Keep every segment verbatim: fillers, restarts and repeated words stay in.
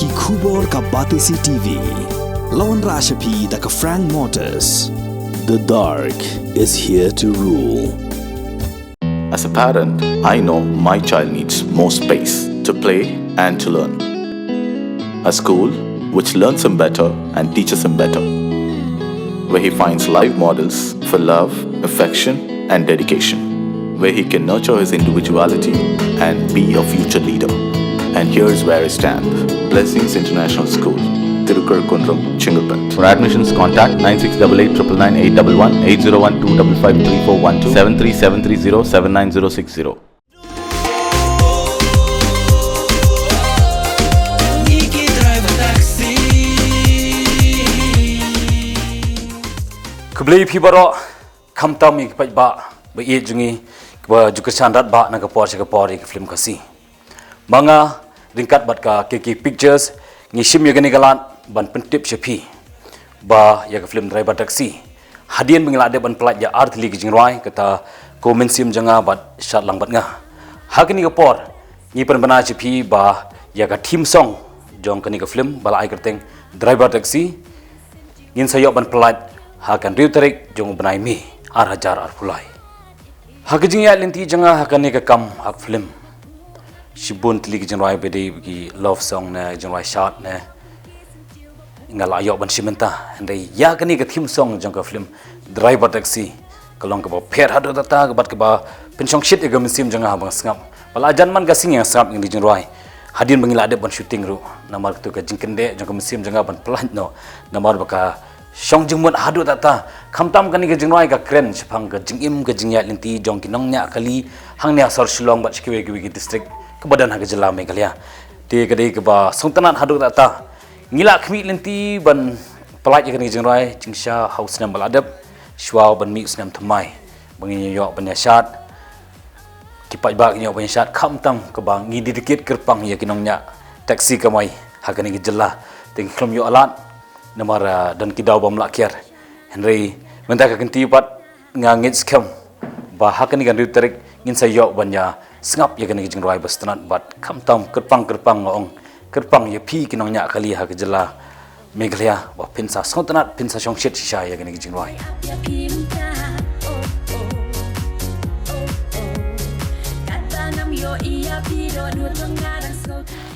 Ki khubor ka Batesi T V. La wanrah sha phi da ka Frank Motors. The dark is here to rule. As a parent, I know my child needs more space to play and to learn. A school which learns him better and teaches him better, where he finds live models for love, affection, and dedication, where he can nurture his individuality and be a future leader. And here's where I stand. Blessings International School, Tirukkarakunnam, Chengalpet. For admissions, contact nine six double eight triple nine eight double one, eight zero one two double five three four one two, seven three seven three zero seven nine zero six zero. Khublei phi baroh, khamtam ïa ki paidbah ba ïeit jong ngi, ba ju kyrshan radbah na ka por sha ka por ïa ki film Khasi. Ma nga, ryngkat bad ka K K Pictures, ngi shim ïa kane ka lad ban pyntip sha phi ba ïa ka film Driver Taxi, hadien ba ngi la dep ban pyllait ïa ar tylli ki jingrwai, kata Ko Mynsiem Jong Nga bad Shad Lang Bad Nga, ha kane ka por ngi pynbna sha phi ba ïa ka theme song jong kane ka film ba la ai kyrteng Driver Taxi, ngin sa ïoh ban pyllait ha ka hynriew tarik jong u bnai May, ar hajar arphew lai. Ha ka jingïaid lynti jong nga ha kane ka kam ap film, shibun tylli ki jingrwai ba dei ki love song ne jingrwai shad ne nga la ïoh ban shim mynta. Hynrei ïa kane ka theme song jong ka film Driver Taxi ka long kaba pher haduh katta, kaba, kaba pynshongshit ïa ka mynsiem jong nga haba nga sngap. Ba la jan man ka sngi nga sngap ïa kane ka jingrwai hadien ba ngi la dep ban shooting ruh, namar katu ka jingkyndit jong ka mynsiem jong nga ban pyllait noh, namar ba ka shong jingmut haduh katta. Khamtam kane ka jingrwai ka kren shaphang ka jingim ka jingïaid lynti jong ki nongñiah kali hangne ha sor Shillong bad sha kiwei kiwei ki district kiba don ha ka jylla Meghalaya. Te ka dei kaba sngewtynnat haduh katta. Ngi la khmih lynti ban pyllait ïa kane ka jingrwai jingshisha ha u snem ba la dep, shuwa ban mih u snem thymmai ba ngin ïoh ban ïashad. Ki paidbah kin ïoh ban ïashad, khamtam kaba ngi dedicate kyrpang ïa ki nongñiah taxi kamai ha kane ka jylla. Te ngi khlem ïoh lad namar, ah, don ki daw bym lah kiar. Hynrei mynta ka kynti pat nga ngeit skhem ba ha kane ka hynriew tarik ngin sa ïoh ban ïasngap ïa kane ka jingrwai ba sngewtynnat bad khamtam kyrpang, kyrpang nga ong, kyrpang ïa phi ki nongñiah kali ha ka jylla Meghalaya ba phin sa sngewtynnat, phin sa shongshit shisha ïa kane ka jingrwai.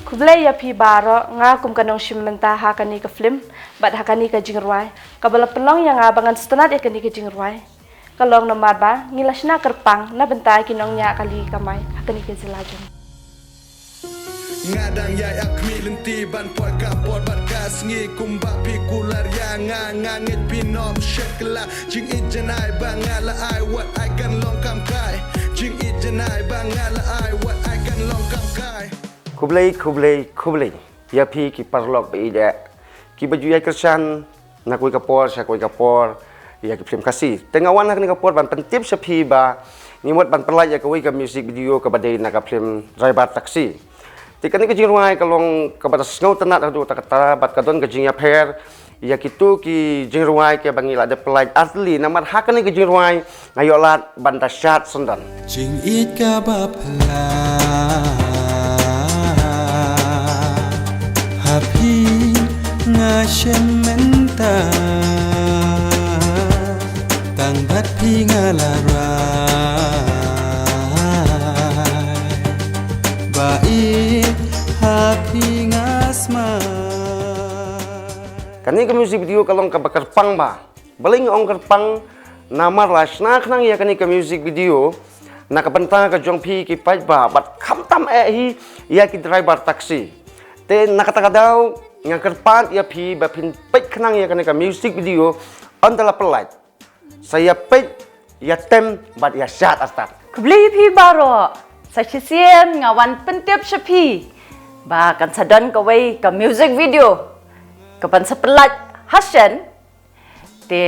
Khublei ïa phi baroh, nga kum ka nongshim bynta ha kane ka film bad ha kane ka jingrwai, kaba la pynlong ïa nga ba ngan sngewtynnat ïa kane ka jingrwai ka long namar ba ngi la shna kyrpang na bynta ki nongñiah kali kamai ha kane ka jylla jong ngi. Nga dang ïai ap khmih lynti ban poi ka por bad ka sngi kumba phi kular ïa nga, nga ngeit phin ym shit kylla. Jingïeit janai ba nga la ai, wat ai kan long kam kai. Jingïeit janai ba nga la ai, wat ai kan long kam kai. Khublei, khublei, khublei ïa phi ki paralok ba ïeit, kiba ju ïai kyrshan na kawei ka por sha kawei ka por ïa ki film Khasi. Te nga wan ha kane ka por ban pyntip sha phi ba ngi mut ban pyllait ïa kawei ka music video kaba dei na ka film Driver Taxi. Te kane ka jingrwai ka long kaba da sngewtynnat haduh katta katta bad ka don ka jingïapher ïa kito ki jingrwai kiba ngi la dep pyllait artylli, namar ha kane ka jingrwai nga ïoh lad ban da shad syndon. Jingïeit kaba phylla ha phi nga shem mynta, tang bad phi nga la rai, ba ïeit ha phi nga sma. Kane ka music video ka long kaba kyrpang bha. Balei nga ong kyrpang? Namar la shna khnang ïa kane ka music video na ka bynta ka jong phi ki paidbah bad khamtam eh hi ïa ki driver taxi. Te na kata ka daw nga kyrpad ïa phi ba phin peit khnang ïa kane ka music video ynda la pyllait. Sa ïa peit, ïa tem bad ïa shad artat. Khublei phi baroh. Sa shisien nga wan pyntip sha phi ba kan sa don kawei ka music video kaban sa pyllait ha shen. Te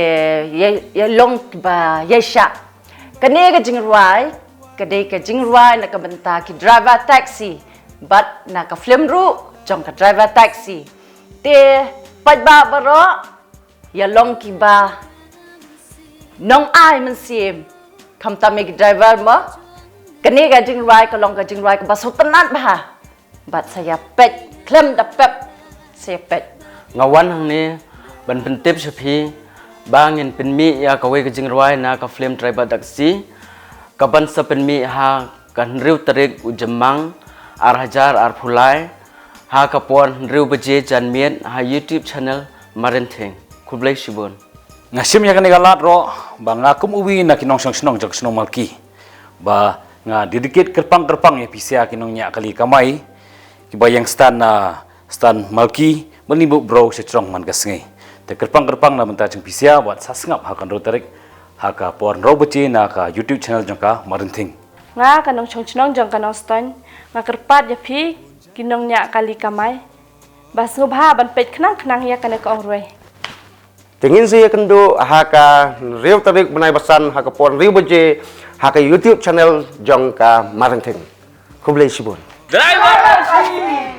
ïa, ïa long ba ïa shah. Kane ka jingrwai ka dei ka jingrwai na ka bynta ki driver taxi bad na ka film ruh jong ka driver taxi. Te paidbah baroh, ïa long kiba nong ai mynsiem, khamtam ïa ki driver mo. Kane ka jingrwai ka long ka jingrwai kaba sngewtynnat bha. Bad sa ïa peit khlem da pep Sa ïa peit. Nga wan hangne ban pyntip sha phi ba ngin pynmih ïa kawei ka jingrwai na ka film Tribal Taxi, kaban sa pynmih ha ka hynriew tarik u Jymmang ar hajar arphew lai, ha ka por hynriew baje janmiet ha YouTube channel Marenthing. Khublei shibun. Nga shim ïa kane ka lad ruh ba nga kum uwei na ki nongshong shnong jong ka shnong Malki, ba nga dedicate kyrpang kyrpang ïa phi sha ki nongñiah kali kamai, kiba ïeng stan na stan Malki, ban ïa buh briew sha jrong man ka sngi. Te kyrpang kyrpang na bynta jong phi sha, wat sa sngap ha ka hynriew tarik ha ka por hynriew baje na ka YouTube channel jong ka Marenthing. Nga ka nongshong shnong jong ka Nongstoiñ, nga kyrpad ïa phi ki nongñiah kali kamai ba sngewbha ban peit khnang khnang ïa kane ka ong ruwai. Te ngin sa ïakynduh ha ka hynriew tarik bnai ba san ha ka por hynriew baje ha ka YouTube channel jong ka Marenthing. Khublei shibun. Driver!